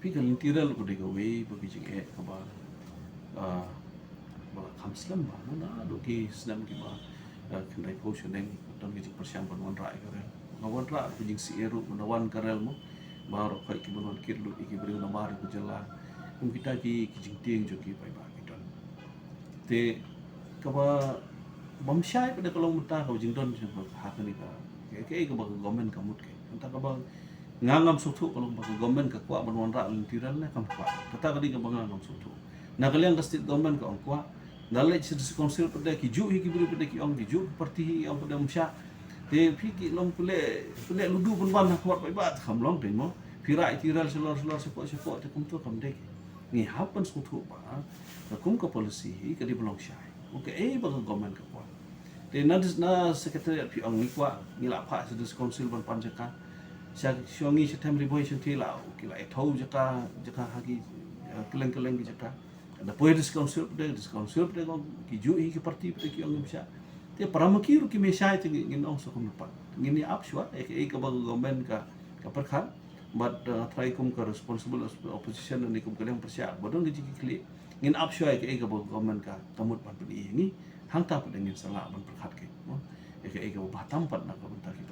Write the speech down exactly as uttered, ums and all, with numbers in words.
Phi, ka lynti rel ka dei kawei ba ki jingeh kaba, ah, ba kham slem ba, naduh ki snem kiba, ah, khyndai phew snem don ki jingpyrshang ban wanrah ïa ka rel. Nga wanrah ka jingsih ruh, ban wan ka rel mo, baroh khoit ki ban wan kit lut ïa ki briew namar ïa ka jylla. Kum kita ki, ki jingtieng jong ki paidbah ki don. Te kaba bym shai pat de ka long mynta ka jingdon jong ka ha kane ka, ka, ka, kaba ka government ka mut ka. Mynta kaba nga ngam sngewthuh ka long ba ka government ka kwah ban wanrah lynti rel ne kam kwah. Kata ka dei kaba nga ngam sngewthuh. Na ka liang ka state government ka ong kwah. Na leit sha district council pat de ki juh hi ki briew pat de ki ong, ki juh ki party hi ong pat de ym shah. Te phi ki long pule, pule ludu pynban ha khmat paidbah te kam long phi mo. Phi rah ïa ki rel shalor shalor shapoh shapoh te kumto kam dei. Ngi hap ban sngewthuh ba ka kum ka policy hi ka dei ban long shai. Okay, eh, ba ka government ka kwah. Te na dis-, na secretariat phi ong ngi kwah, ngi la phah sha district council ban pan jaka. Sha, sha ngi sha Them Ri Bhoi sha ngi la, ki la ïa thew jaka, jaka ha ki, eh, kylleng kylleng ki jaka. Da poi district council pat de, district council pat de ki juh hi ki party pat de ki ong ngim shah. Te para ma ki ruh kim shai te ngi, ngin ong sa kumno pat. Ngin ïa ap shuwa, eh, eh, kaba ka government ka, ka pyrkhat. Bad, uh, trai kum ka responsible opposition ne kum ka liang pyrshah ba don ka jingkitkhlieh. Ngin ap shuwa ïa kaei kaba government ka, ka mut ban pyni ïa ngi. Hangta pat ngin sa lah ban pyrkhat ki, mo. Ïa kaei kaba bha tam pat na ka bynta ki